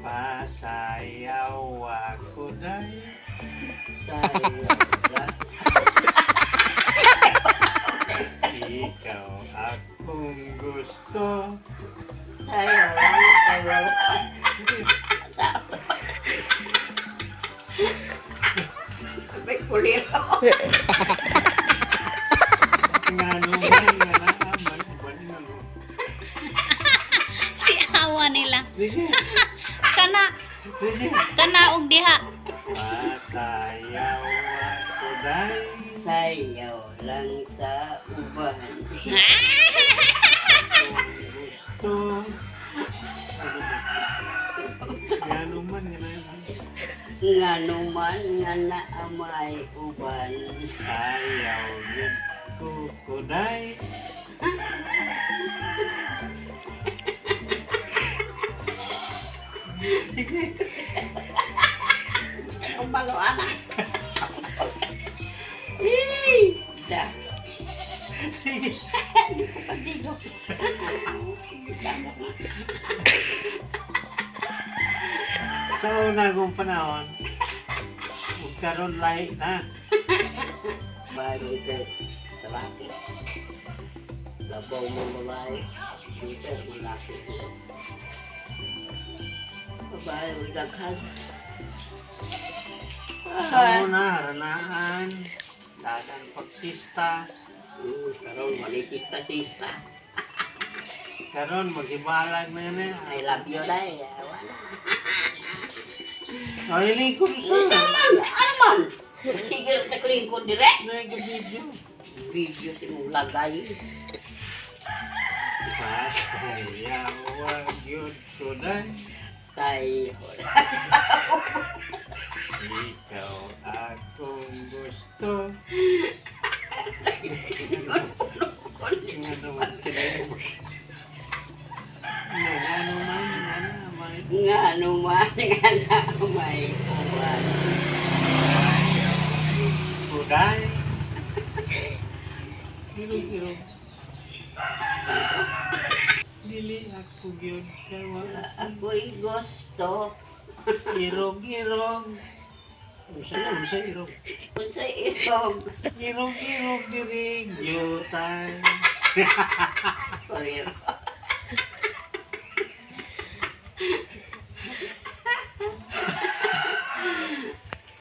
Pasayaw ako, day. Sayaw. Ikaw akong gusto. Sayaw. Sayaw. May kuliro. Ngano man nga naa may uban ngano. Si awa nila. Sige, Kana sige. kana og diha. Pasayaw ako, day. Sayaw lang sa uban. Akong gusto. Ngano man nga naa. Ngano man nga naa may uban. Sayaw gyud ko kuday. Sige. Ang balo, anak. Eh! Da. Sige. Di ko pagdigo. Sa una kong panahon, ug karon lahi na. Bago ito, lalaki. Labaw mo babae. Dito, malaki. Babae, daghan. Sa una, ranaan, dagan pagpista, Karon, malisista-sista. Karon maghibalag na yun eh. I love you, day. Wala. Ay, lingkod sa. Ano man? Ano man? Sige, sa lingkod dire. Nag-video. Video timong lagay. Pasayaw gyud ko, day. Tayo. Ikaw akong gusto. Nga naman kinayo. Nga ano man, nga naman. Nga ano man, nga na may uban. Kuday. Irog, irog. Dili ako gyud kay wala. Ako'y gusto. Irog, irog. Unsa unsa irog? Unsa irog? Irog, irog diri gyutan. Kuliro.